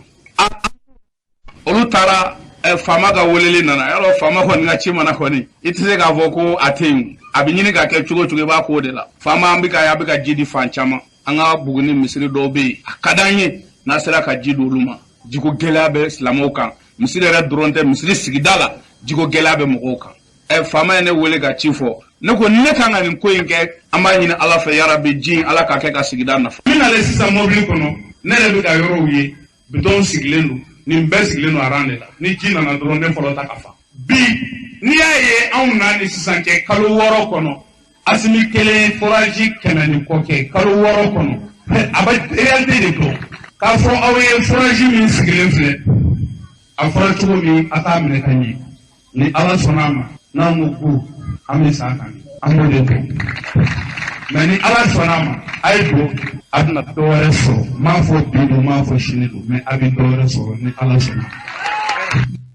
Olu taara, faama ka weleli nana. Yɔrɔ faama kɔni ka ci mana kɔni, i tɛ se k'a fɔ ko a tɛ yen. A bɛ ɲini ka kɛ cogo cogo, i b'a k'o de la. Faama, an bɛ ka a bɛ ka ji di fan caman. An ka Buguni misiri dɔw bɛ yen, a ka d'an ye n'a sera ka ji di olu ma. Jiko gɛlɛya bɛ silamɛw kan, misiri yɛrɛ dɔrɔn tɛ, misiri sigida la, jiko gɛlɛya bɛ mɔgɔw kan. Faama ye ne wele ka ci fɔ ne ko ne kan ka nin ko in kɛ. An b'a ɲini Ala fɛ, yarabi, ji in, Ala ka kɛ ka sigida nafa. Min nalen sisan mobili kɔnɔ, ne yɛrɛ bɛ ka yɔrɔw ye, bidɔn sigilen don, nin bɛɛ sigilen don aran de la. Ni ji nana dɔrɔn, ne fɔlɔ ta ka fa. Bi n'i y'a ye, anw n'a ni sisan cɛ, kalo 6 kɔnɔ, Asimi kelen forage 100 ni kɔ kɛ kalo 6 kɔnɔ. A bɛ réalité de dɔn k'a fɔ aw ye. Forage min sigilen filɛ, a fɔra cogo min, a t'a minɛ ka ɲɛ. Ni Ala sɔnna a ma, n'an ko ko an bɛ san kan, an b'o de kɛ. Mais ni Ala sɔnna a ma, a ye don, a bɛna dɔ wɛrɛ sɔrɔ. N m'a fɔ bi don, n m'a fɔ sini don, mais a bɛ dɔ wɛrɛ sɔrɔ ni Ala sɔnna.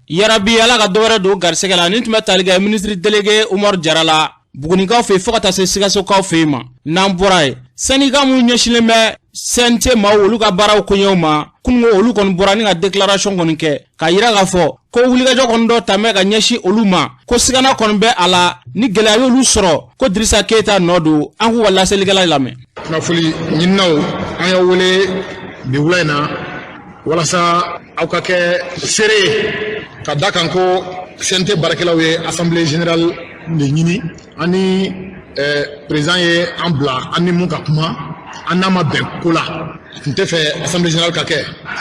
Yarabi, Ala ka dɔ wɛrɛ don garisɛgɛ la. Nin tun bɛ tali kɛ minisiri délégué Umaru Jara la, Bugunikaw fɛ yen fo ka taa se Sikasokaw fɛ yen ma. N'an bɔra yen, syndicat minnu ɲɛsinlen bɛ CNT maaw, olu ka baaraw koɲɛw ma, kununko olu kɔni bɔra ni ka déclaration kɔni kɛ k'a yira k'a fɔ ko wulikajɔ kɔni dɔ tun bɛ ka ɲɛsin olu ma, ko sigana kɔni bɛ a la ni gɛlɛya y'olu sɔrɔ, ko Dirisa Keyita nɔ don. An k'u ka laselikɛla lamɛn. Kunnafoni ɲininaw, an y'aw wele bi wula in na walasa aw ka kɛ seere ye ka da kan ko CNT baarakɛlaw ye assemblée générale de ɲini. An ni président ye an bila an ni mun ka kuma, an n'a ma bɛn ko la, a tun tɛ fɛ assemblée générale ka kɛ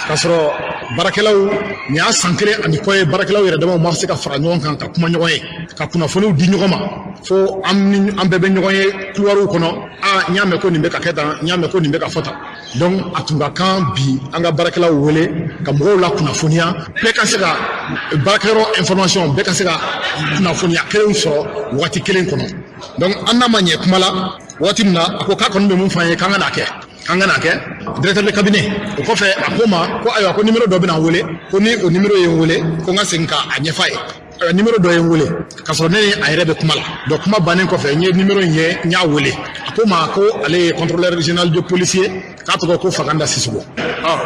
k'a sɔrɔ baarakɛlaw, nin y'a san kelen ani kɔ ye, baarakɛlaw yɛrɛ damaw ma se ka fara ɲɔgɔn kan ka kuma ɲɔgɔn ye, ka kunnafoniw di ɲɔgɔn ma, fo an ni an bɛɛ bɛ ɲɔgɔn ye couloirw kɔnɔ. A n y'a mɛn ko nin bɛ ka kɛ tan, n y'a mɛn ko nin bɛ ka fɔ tan. Donc a tun ka kan bi an ka baarakɛlaw wele ka mɔgɔw la kunnafoniya, bɛɛ ka se ka baarakɛyɔrɔ information, bɛɛ ka se ka kunnafoniya kelenw sɔrɔ waati kelen kɔnɔ. Donc an n'a ma ɲɛ kuma la waati min na, a ko k'a kɔni bɛ mun fɔ an ye, k'an ka n'a kɛ, k'an ka n'a kɛ directeur de cabinet. O kɔfɛ, a ko ma ko ayiwa, ko numéro dɔ bɛna n wele, ko ni o numéro ye n wele, ko n ka segin k'a ɲɛfɔ a ye. Ayiwa, numéro dɔ ye n wele k'a sɔrɔ ne ni a yɛrɛ bɛ kuma la. Donc kuma bannen kɔfɛ, n ye numéro in ye, n y'a wele. A ko ma ko ale ye contrôleur général de police ye, k'a tɔgɔ ko Faganda Sisoko.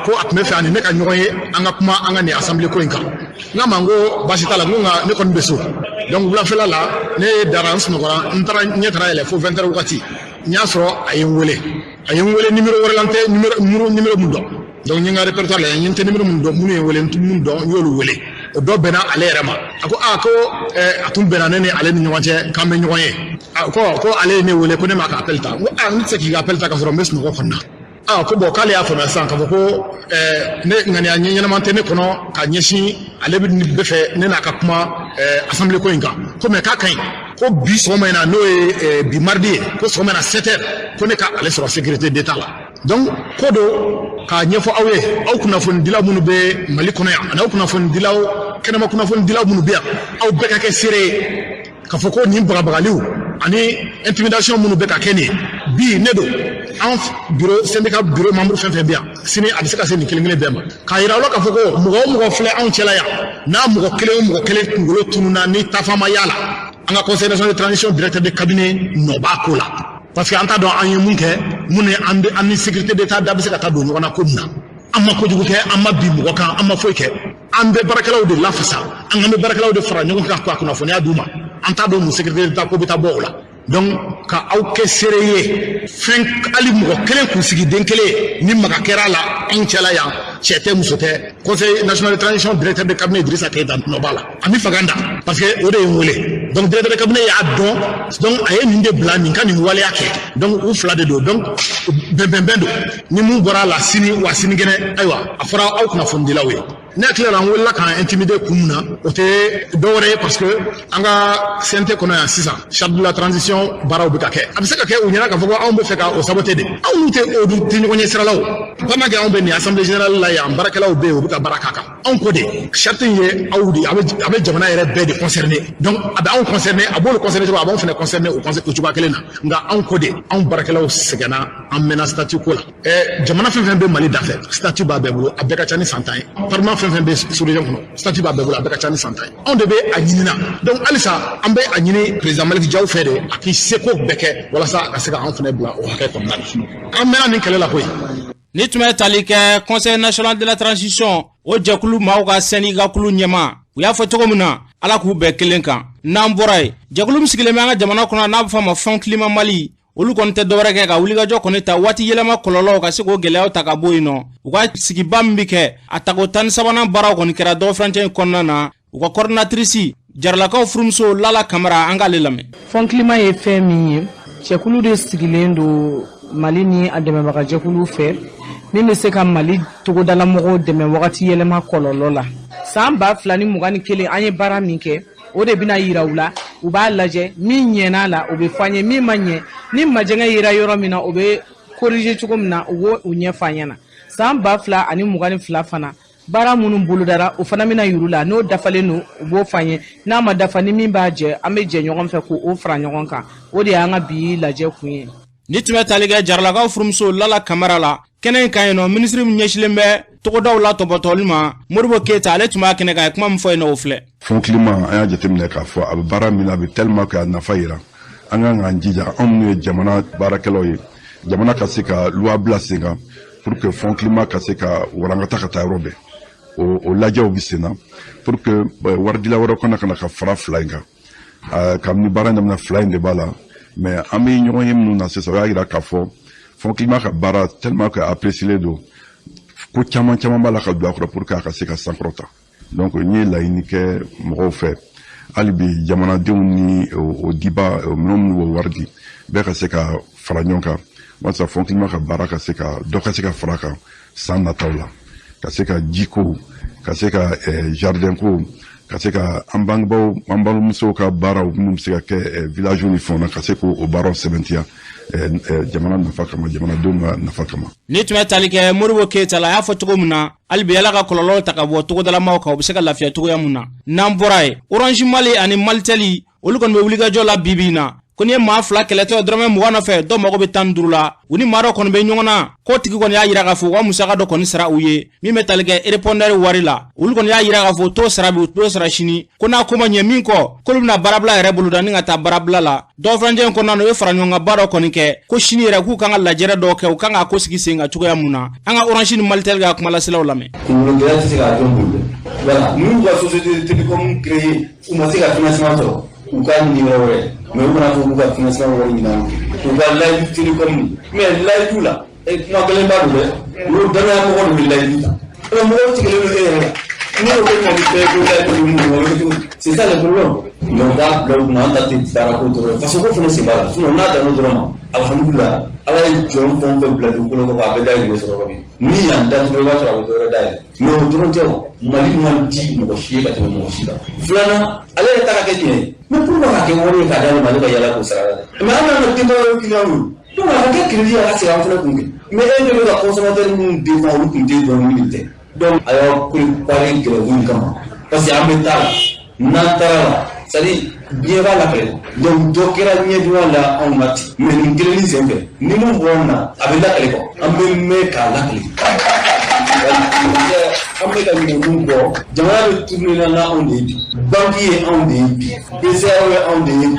Ko a tun bɛ fɛ a ni ne ka ɲɔgɔn ye, an ka kuma an ka nin assemblée ko in kan. N k'a ma n ko baasi t'a la, n ko nka ne kɔni bɛ so. Donc wulafɛla la, ne dara, n sunɔgɔra, n taara ɲɛ taara yɛlɛ fo 20 heures wagati, n y'a sɔrɔ a ye n wele, a ye n wele numéro wɛrɛ la, n tɛ numéro mun dɔn. Donc n ye n ka répertoire lajɛ, n tɛ numéro mun dɔn, minnu ye n wele, n tɛ mun dɔn, n y'olu wele. O dɔ bɛnna ale yɛrɛ ma. A ko aa, ko a tun bɛnna ne ni ale ni ɲɔgɔn cɛ k'an bɛ ɲɔgɔn ye. A ko ale ye ne wele, ko ne m'a ka appel ta. N ko aa, n tɛ se k'i ka appel ta k'a sɔrɔ n bɛ sunɔgɔ kɔnɔna. Aa, ko bon, k'ale y'a faamuya sisan k'a fɔ ko ne ŋaniya ɲɛnama tɛ ne kɔnɔ ka ɲɛsin ale bɛ fɛ ne n'a ka kuma assemblée ko in kan. Ko mais k'a ka ɲi, ko bi sɔgɔma in na, n'o ye bi mardi ye, ko sɔgɔma in na 7 heures, ko ne ka ale sɔrɔ sécurité d'État la. Donc ko don k'a ɲɛfɔ aw ye, aw kunnafonidilaw minnu bɛ Mali kɔnɔ yan, ani aw kunnafonidilaw, kɛnɛma kunnafonidilaw minnu bɛ yan, aw bɛɛ ka kɛ seere ye k'a fɔ ko nin bagabagaliw ani intimidation minnu bɛ ka kɛ nin ye bi, ne don an bureau, syndicat bureau membre fɛn fɛn bɛ yan, sini a bɛ se ka se nin kelen kelen bɛɛ ma. K'a yira aw la k'a fɔ ko mɔgɔ o mɔgɔ filɛ anw cɛla yan, n'a mɔgɔ kelen o mɔgɔ kelen kunkolo tununna ni tafa ma y'a la, an ka conseil national de transition directeur de cabinet nɔ b'a ko la, parce que an t'a dɔn an ye mun kɛ, mun ni an bɛ an ni sécurité d'État da bɛ se ka taa don ɲɔgɔn na ko mun na. An ma kojugu kɛ, an ma bin mɔgɔ kan, an ma foyi kɛ. An bɛ baarakɛlaw de lafasa, an bɛ baarakɛlaw de fara ɲɔgɔn kan ka kunnafoniya d'u ma. An t'a dɔn mun sécurité d'État ko bɛ taa bɔ o la. Donc ka aw kɛ seere ye, fɛn hali mɔgɔ kelen kunsigiden kelen ni maga kɛra a la anw cɛla yan, cɛ tɛ, muso tɛ, Conseil national de transition directeur de cabinet Idrissa Keita nɔ b'a la, a mi faga da, parce que o de ye n wele. Donc directeur de cabinet y'a dɔn, donc a ye nin de bila nin ka nin waleya kɛ. Donc u fila de don, donc bɛnbɛnbɛn don. Ni mun bɔra a la sini wa sinikɛnɛ, ayiwa, a fɔra aw kunnafonidilaw ye. Ne hakili la, an wulila k'an intimider kun min na, o tɛ dɔwɛrɛ ye, parce que an ka CNT kɔnɔ yan sisan, charte de la transition baaraw bɛ ka kɛ. A bɛ se ka kɛ u ɲɛna k'a fɔ ko anw bɛ fɛ ka o saboter de. Anw n'u tɛ, o tɛ ɲɔgɔn ɲɛ sira la. O pendant que anw bɛ nin assemblée générale la yan, baarakɛlaw bɛ yen, u bɛ ka baara k'a kan. Anw ko de, charte in ye aw de, a bɛ jamana yɛrɛ bɛɛ de concerner. Donc a bɛ anw concerner, a b'olu concerner cogo, a b'anw fana concerner o cogoya kelen na. Nka anw ko de, anw baarakɛlaw sɛgɛnna, an mɛnna statut ko la. Jamana fɛn fɛn bɛ Mali dafɛ, statut b'a bɛɛ bolo, a bɛɛ ka ca ni san 10 ye. Parlement fɛn fɛn bɛ sous-région kɔnɔ, statut b'a bɛɛ bolo, a bɛɛ ka ca ni san 10 ye. Anw de bɛ a ɲini na. Donc halisa an bɛ a ɲini président Malick Diaw fɛ de, a k'i seko bɛɛ kɛ walasa a ka se ka anw fana bila o hakɛ kɔnɔna na. An mɛnna nin kɛlɛ la koyi. Ni tun bɛ tali kɛ Conseil national de la transition, o jɛkulu maaw ka syndicat kulu ɲɛma, u y'a fɔ cogo min na, Ala k'u bɛɛ kelen kan. N'an bɔra yen, jɛkulu min sigilen bɛ an ka jamana kɔnɔ, n'a bɛ fɔ a ma Fonds Climat Mali, olu kɔni tɛ dɔwɛrɛ kɛ ka wulikajɔ kɔni ta waati yɛlɛma kɔlɔlɔw ka se k'o gɛlɛyaw ta ka bɔ yen nɔ. U ka sigiba min bɛ kɛ, a tako 13nan baaraw kɔni kɛra dɔgɔfurancɛ in kɔnɔna na. U ka coordinatrice, Jaralakaw furumuso Lala Kamara, an k'ale lamɛn. Fonds Climat ye fɛn min ye, cɛkulu de sigilen don Mali ni a dɛmɛbagajɛkulu fɛ, min bɛ se ka Mali togodalamɔgɔw dɛmɛ wagati yɛlɛma kɔlɔlɔ la. San 2021, an ye baara min kɛ, o de bɛna yira u la. U b'a lajɛ, min ɲɛna la, o bɛ fɔ an ye, min ma ɲɛ, ni majɛngɛ yera yɔrɔ min na, o bɛ corriger cogo min na, u b'o ɲɛfɔ an ɲɛna. San 2022 fana, baara minnu bolodara, o fana bɛna yir'u la. N'o dafalen don, u b'o fɔ an ye. N'a ma dafa, ni min b'a jɛ, an bɛ jɛ ɲɔgɔn fɛ k'o fara ɲɔgɔn kan. O de y'an ka bi lajɛ kun ye. Ni tun bɛ tali kɛ Jaralakaw furumuso Lala Kamara la. Kɛnɛ in kan yen nɔ, minisiri min ɲɛsilen bɛ togodaw la tɔbɔtɔli ma, Modibo Keyita, ale tun b'a kɛnɛ kan. A ye kuma min fɔ yen nɔ, o filɛ. Fonds Climat, an y'a jateminɛ k'a fɔ a bɛ baara min na, a bɛ tellement que a nafa yira. An kan k'an jija, anw minnu ye jamana baarakɛlaw ye, jamana ka se ka loi bila sen kan pour que Fonds Climat ka se ka warankata ka taa yɔrɔ bɛɛ. O lajɛw bɛ sen na pour que waridila wɛrɛ kana ka na ka fara fila in kan. Kabini baara daminɛ, fila in de b'a la, mais an bɛ ɲɔgɔn ye minnu na sisan, o y'a yira k'a fɔ Fonds Climat ka baara, tellement que apprécié don, ko caman caman b'a la ka don a kɔrɔ pour que a ka se ka sankɔrɔta. Donc n ye laɲini kɛ mɔgɔw fɛ hali bi, jamanadenw ni o diba minnu minnu b'o wari di, bɛɛ ka se ka fara ɲɔgɔn kan walasa Fonds Climat ka baara ka se ka dɔ ka se ka fara kan san nataw la, ka se ka jiko, ka se ka jardin ko, ka se ka an bangebaaw, an balimamusow ka baaraw minnu bɛ se ka kɛ village ni fɛnw na, ka se k'o baaraw sɛbɛntiya jamana nafa kama, jamanadenw ka nafa kama. Ni tun bɛ tali kɛ Modibo Keyita la, a y'a fɔ cogo min na, hali bi Ala ka kɔlɔlɔw ta ka bɔ togodalamaw kan, u bɛ se ka lafiya cogoya mun na. N'an bɔra yen, Orange Mali ani Malitel, olu kɔni bɛ wulikajɔ la bi bi in na. Ko n'i ye maa fila kɛlɛtɔ dɔrɔmɛ 20 nɔfɛ, dɔw mago bɛ 15 la. U ni maa dɔ kɔni bɛ ɲɔgɔn na, k'o tigi kɔni y'a yira k'a fɔ u ka musaka dɔ kɔni sara u ye, min bɛ tali kɛ répondeur wari la. Olu kɔni y'a yira k'a fɔ u t'o sara bi, u t'o sara sini. Ko n'a ko ma ɲɛ min kɔ, k'olu bɛna baarabila yɛrɛ boloda ni ka taa baarabila la. Dɔgɔfurancɛ in kɔnɔna na, u ye fara ɲɔgɔnkanba dɔ kɔni kɛ, ko sini yɛrɛ k'u kan ka lajɛrɛ dɔw kɛ, u kan k'a ko sigi sen kan cogoya mun na. An ka Orange ni Malitel ka kumalaselaw lamɛn. Kunkolo gɛlɛya tɛ se k'a jɔn bolo dɛ. Voilà, n'u ka société télécom créé, u ma se ka financement sɔrɔ, u k'a ɲini yɔrɔ wɛrɛ, mais u kana fɔ k'u ka financement wari ɲini an kun. U ka layidu télécom, mais layidu la, kuma gɛlɛn b'a don dɛ. Olu danaya mɔgɔ de bɛ layidu ta, mais mɔgɔw tigɛlen don e yɛrɛ la. N'i ko k'e bɛna ni fɛn ko layidu bɛ mun kɔnɔ, o bɛ cogo di? C'est ça le problème. Mais u k'a bila u kunna, an ta tɛ baara ko dɔrɔn ye, faso ko fana sen b'a la. Sinon n'a dan'o dɔrɔn ma, alhamdulilah, Ala ye jɔn fɛn o fɛn bila dugukolo kɔ, a bɛɛ dahirimɛ sɔrɔ yɔrɔ min. Ni yan datugu, i b'a sɔrɔ a bɛ dɔ wɛrɛ dayɛlɛ. Mais o dɔrɔn tɛ, o Mali man di mɔgɔ si ye ka tɛmɛ mɔgɔ si kan. Filanan, ale yɛrɛ ta ka kɛ tiɲɛ ye, mais pourquoi ka kɛ wari ye k'a d'ale ma, ale ka yala k'o sara la dɛ? Mais an n'an ka denbayaw ye client ye, donc a ka kɛ crédit ye, a ka segin an fana kun kɛ. Mais e de bɛ ka consommateur minnu défend, olu kun tɛ dɔn min tɛ. Donc a y'aw préparer grève in kama, parce que an bɛ taa la, n'an taara la, c'est à dire diɲɛ b'a lakale. Donc dɔ kɛra ɲɛduman la anw na ten, mais nin kelennin sen fɛ, ni mun bɔra anw na, a bɛ lakale quoi, an bɛ mɛn k'a lakale. An bɛ ka ɲinɛ mun kɔ, jamana bɛ tourner na n'anw de ye bi, banque ye anw de ye bi, BCEAO ye anw de ye bi,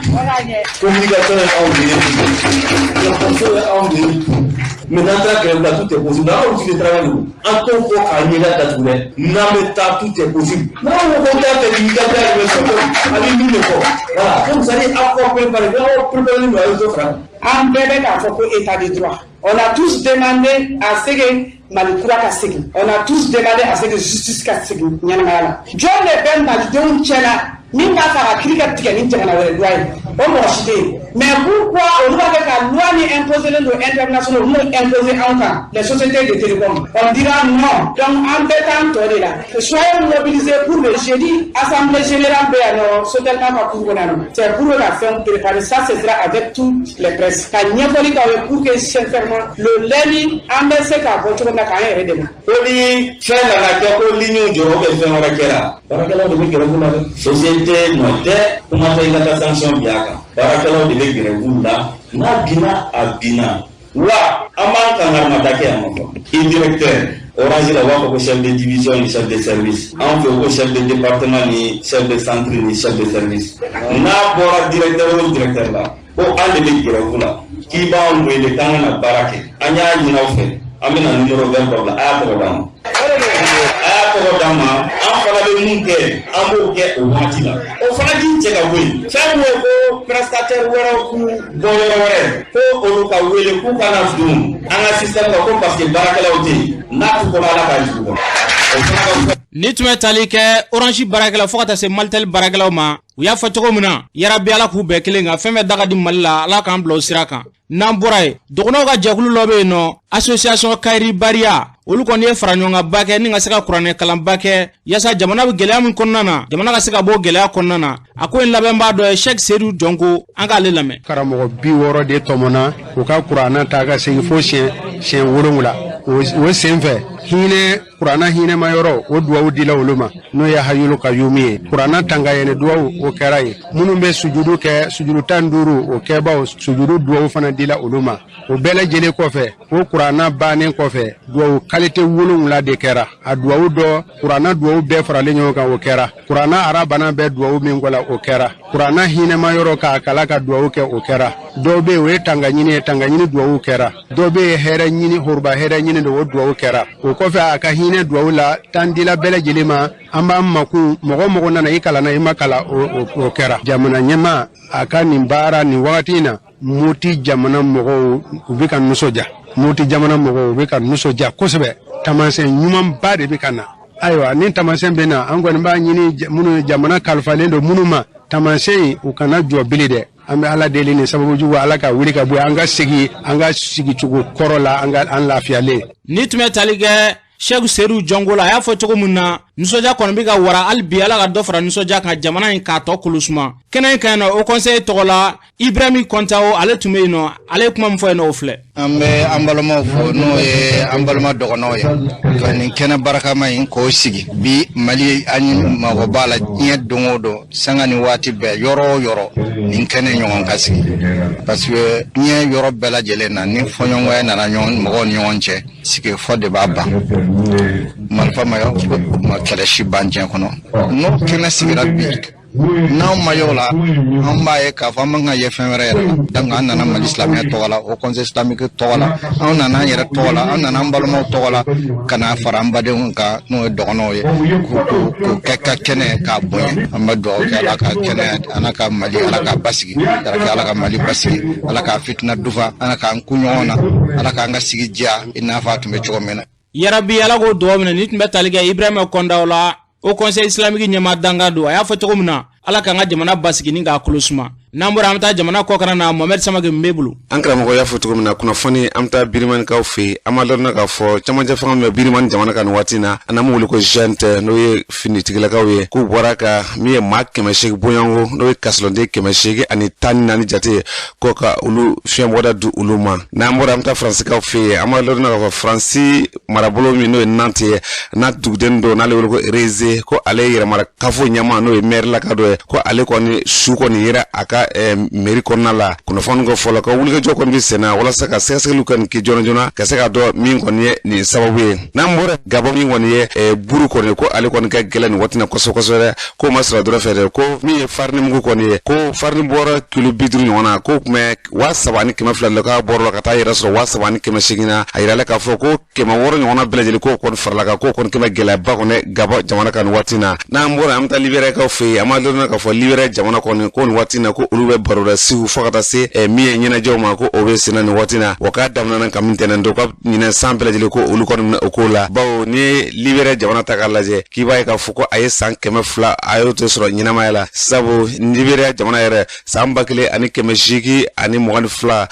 communication ye anw de ye bi, dɔgɔtɔrɔso ye anw de ye bi. Mais n'an taara grève la, tout est possible. An ka outil de travail don, an t'o fɔ k'a ɲɛda datugu dɛ. N'an bɛ taa, tout est possible. N'an ko ko t'a fɛ k'i ka dahirimɛ sɔrɔ, a bɛ min de fɔ. Voilà, donc c'est à dire aw k'aw préparer, n'aw préparé don, a ye dɔ fara. An bɛɛ bɛ k'a fɔ ko état de droit. On a tous demandé à ce que Mali kura ka segin. On a tous demandé à ce que justice ka segin ɲɛnamaya la. Jɔn de bɛ malidenw cɛ la min b'a fɛ a ka kiiri ka tigɛ ni jamana wɛrɛ loi ye? O mɔgɔ si tɛ yen. Mais pourquoi olu b'a fɛ ka loi min imposé len don international, olu m'o imposer anw kan, les sociétés de télécom? On dira non. Donc an bɛɛ t'an tɔ de la. Soyons mobilisés pour le jeudi, assemblée générale bɛ yan nɔ, Sotelma ka cour kɔnɔ yan nɔ. C'est pour ka fɛnw préparer. Ça, ce sera avec toutes les presses ka ɲɛfɔli k'aw ye pour que sincèrement le lundi an bɛ se k'a bɔ cogo min na k'an yɛrɛ dɛmɛ. Ko ni fɛn nana kɛ ko ligne jɔra ou bien fɛn wɛrɛ kɛra, baarakɛlaw de bɛ grève la dɛ. Société nɔ tɛ, kuma tɛ i ka taa sanction bin a kan. Baarakɛlaw de bɛ grève la. N'a binna, a binna wa. An b'an kankarimada kɛ yan nɔ. I directeur Orange la, u b'a fɔ ko chef de division ni chef de service. Anw fɛ, ko chef de département ni chef de centre ni chef de service. N'a bɔra directeur o directeur la ko an de bɛ grève la, k'i b'an wele k'an ka na baara kɛ, an y'a ɲini aw fɛ, an bɛna numéro vert dɔ bila, a y'a tɔgɔ d'an ma, a y'a tɔgɔ d'an ma. An fana bɛ mun kɛ, an b'o kɛ o waati la. O fana k'i cɛ ka bɔ yen. Fɛn min ye ko prestataire wɛrɛw k'u bɔ yɔrɔ wɛrɛ, ko olu ka wele k'u ka na don an ka système kan, ko parce que baarakɛlaw tɛ yen, n'a t'u kɔnɔ, Ala k'a jigi kɔnɔ, o fana ka. Ni tun bɛ tali kɛ Orange baarakɛlaw fo ka taa se Malitel baarakɛlaw ma, u y'a fɔ cogo min na, yarabi Ala k'u bɛɛ kelen kan. Fɛn fɛn da ka di Mali la, Ala k'an bila o sira kan. N'an bɔra yen, dɔgɔnɔw ka jɛkulu dɔ bɛ yen nɔ, association Kayiri Bariya, olu kɔni ye fara ɲɔgɔnkanba kɛ ni ka se ka kuranɛ kalanba kɛ yaasa jamana bɛ gɛlɛya min kɔnɔna na, jamana ka se ka bɔ gɛlɛya kɔnɔna na. A ko in labɛnbaa dɔ ye Sɛki Sedu Jɔnko, an k'ale lamɛn. Karamɔgɔ 60 de tɔmɔna u ka kuranɛ ta ka segin fo siɲɛ 7. O sen fɛ, hinɛ kuranna hinɛma yɔrɔ, o duwawu dila olu ma, n'o ye Hayulu Kayumi ye. Kuranna tangayɛnɛ duwawu, o kɛra yen. Minnu bɛ sujudu kɛ, sujudu 15, o kɛbaw sujudu duwawu fana dila olu ma. O bɛɛ lajɛlen kɔfɛ, o kuranna bannen kɔfɛ, duwawu kalite 7 de kɛra. A duwawu dɔ, kuranna duwawu bɛɛ faralen ɲɔgɔn kan, o kɛra. Kuranna arabana bɛɛ duwawu min kɔ la, o kɛra. Kuranna hinɛma yɔrɔ k'a kala ka duwawu kɛ, o kɛra. Dɔw bɛ yen, o ye tangaɲini ye, tangaɲini duwawu kɛra. Dɔw bɛ yen, hɛrɛ ɲini, horoba hɛrɛ ɲini don, o duwawu kɛra. O kɔfɛ, a ka hinɛ duwawu la tan dila bɛɛ lajɛlen ma. An b'an makun mɔgɔ mɔgɔ nana, i kalanna, i ma kalan, o kɛra. Jamana ɲɛmaa a ka nin baara nin wagati in na, Moti jamana mɔgɔw, u bɛ ka nisɔndiya. Moti jamana mɔgɔw, u bɛ ka nisɔndiya kosɛbɛ. Taamasiyɛn ɲumanba de bɛ ka na. Ayiwa, ni taamasiyɛn bɛ na, an kɔni b'a ɲini minnu jamana kalifalen don minnu ma, taamasiyɛn in, u kana jɔ bili dɛ. An bɛ Ala deli, ni sababu jugu, Ala ka wuli ka bɔ, an ka segin an ka sigicogo kɔrɔ la, an ka an lafiyalen. Ni tun bɛ tali kɛ Sɛku Sedu Jɔnko la, a y'a fɔ cogo min na, nisɔndiya kɔni bɛ ka wara hali bi. Ala ka dɔ fara nisɔndiya kan jamana in k'a tɔ kolo suma. Kɛnɛ in kan yen nɔ, Haut Conseil tɔgɔ la, Ibrahim Kɔntawo, ale tun bɛ yen nɔ. Ale ye kuma min fɔ yen nɔ, o filɛ. An bɛ an balimaw fo, n'o ye an balima dɔgɔnɔw ye, ka nin kɛnɛ barakama in k'o sigi bi. Mali, an mago b'a la diɲɛ don o don, sanga ni waati bɛɛ, yɔrɔ o yɔrɔ, nin kɛnɛ ɲɔgɔn ka sigi, parce que diɲɛ yɔrɔ bɛɛ lajɛlen na, ni fɔɲɔgɔnya nana ɲɔgɔn mɔgɔw ni ɲɔgɔn cɛ, sigi fɔ de b'a ban. Marifa ma ma kɛlɛ si ban diɲɛ kɔnɔ. N'o kɛnɛ sigira bi, n'anw ma y'o la, an b'a ye k'a fɔ an man ka ye fɛn wɛrɛ yɛrɛ la. Donc an nana Mali silamɛya tɔgɔ la, Haut Conseil islamique tɔgɔ la, anw nana an yɛrɛ tɔgɔ la, an nana an balimaw tɔgɔ la, ka na fara an badenw kan, n'o ye dɔgɔnɔw ye, k'o kɛ ka kɛnɛ k'a bonya. An bɛ dugawu kɛ, Ala ka kɛnɛ, Ala ka Mali, Ala ka basigi, Ala ka Mali basigi, Ala ka fitina dufa, Ala k'an kun ɲɔgɔn na, Ala k'an ka sigi diya i n'a fɔ a tun bɛ cogo min na. Yarabi, Ala k'o dugawu minɛ. Ni tun bɛ tali kɛ Ibrahima Kɔndaw la, Haut Conseil islamique ɲɛmaa dankan don. A y'a fɔ cogo min na, Ala k'an ka jamana basigi ni k'a kolo suma. N'an bɔra, an bɛ taa jamana kɔkan na. Mohamɛd Samake min b'e bolo. An karamɔgɔ y'a fɔ cogo min na, kunnafoni, an bɛ taa Birimanikaw fɛ yen. An b'a dɔn k'a fɔ camancɛ fanga min bɛ Birimani jamana kan nin waati in na, an n'an wele ko junte, n'o ye finitigilakaw ye, k'u bɔra ka min ye maa 800 bɔɲɔgɔnko, n'o ye kasoden 814 jate ye, ko ka olu fiɲɛbɔda di olu ma. N'an bɔra, an bɛ taa Faransikaw fɛ yen. An b'a dɔn k'a fɔ Faransi marabolo min n'o ye Nantes ye, Nantes duguden dɔ n'ale wele ko Reze, ko ale ye yɛrɛmara kafo ɲɛmaa, n'o ye mɛrilaka dɔ ye. ko ale kɔni su kɔni yera a ka mairie kɔnɔna la. Kunnafoni ka fɔ la, ka wulikajɔ kɔni bɛ senna walasa ka sɛgɛsɛgɛliw kɔni kɛ joona joona ka se k'a dɔn min kɔni ye nin sababu ye. N'an bɔra Gabɔn, min kɔni ye buru kɔni, ko ale kɔni ka gɛlɛn nin waati na kosɛbɛ kosɛbɛ, k'o ma sɔrɔ dɔrɔn fɛ dɛ, ko min ye farini mugu kɔni ye, ko farini bɔra kilo 50 ɲɔgɔn na, k'o tun bɛ 3200 la, k'a bɔrɔ la ka taa yɛrɛ sɔrɔ 3800 na. A yirala k'a fɔ ko 600 ɲɔgɔnna bɛɛ lajɛlen k'o kɔni farala kan, k'o kɔni kɛmɛ gɛlɛyaba kɔni Gabɔn jamana kan nin waati na. N'an bɔra, an bɛ taa Liberiyakaw fɛ yen. An b'a dɔn k'a fɔ Liberiya jamana kɔni, ko nin waati na, ko olu bɛ baroda sigiw fo ka taa se min ye ɲɛnajɛw ma, ko o bɛ senna nin waati na, wa k'a daminɛna kabi ntɛnɛn don, ka ɲinɛ san bɛɛ lajɛlen, ko olu kɔni minɛ o ko la. Bawo n'i ye Liberiya jamana ta k'a lajɛ, k'i b'a ye k'a fɔ ko a ye san 200 a y'o tɛ sɔrɔ ɲɛnamaya la, sabu Liberiya jamana yɛrɛ, san 1822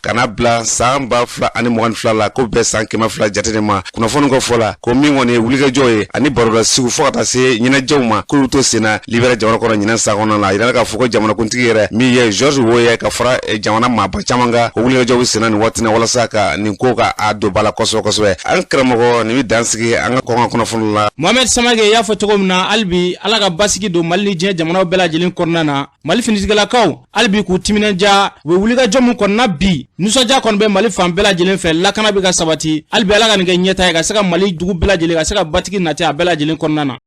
ka na bila san 2022 la, ko bɛɛ san 200 jate de ma. Kunnafoni ka fɔ la, ko min kɔni ye wulikajɔ ye ani baroda sigiw fo ka taa se ɲɛnajɛw ma, k'olu to senna Liberiya jamana kɔnɔ ɲinɛ san kɔnɔ la. A yirala k'a fɔ ko jamanakuntigi yɛrɛ min ye George Weah, ka fara jamana maaba caman kan, ko wulikajɔ bɛ senna nin waati na walasa ka nin ko ka a don ba la kosɛbɛ kosɛbɛ. An karamɔgɔ, nin bɛ dan sigi an ka kɔkan kunnafoni la. Mohamed Samake y'a fɔ cogo min na, hali bi Ala ka basigi don Mali ni diɲɛ jamanaw bɛɛ lajɛlen kɔnɔna na. Mali finitigilakaw, hali bi k'u timinanja, u bɛ wulikajɔ min kɔnɔna bi, nisɔndiya kɔni bɛ Mali fan bɛɛ lajɛlen fɛ, lakana bɛ ka sabati. Hali bi Ala ka nin kɛ ɲɛta ye, ka se ka Mali dugu bɛɛ lajɛlen ka se ka batigi nati a bɛɛ lajɛlen kɔnɔna na.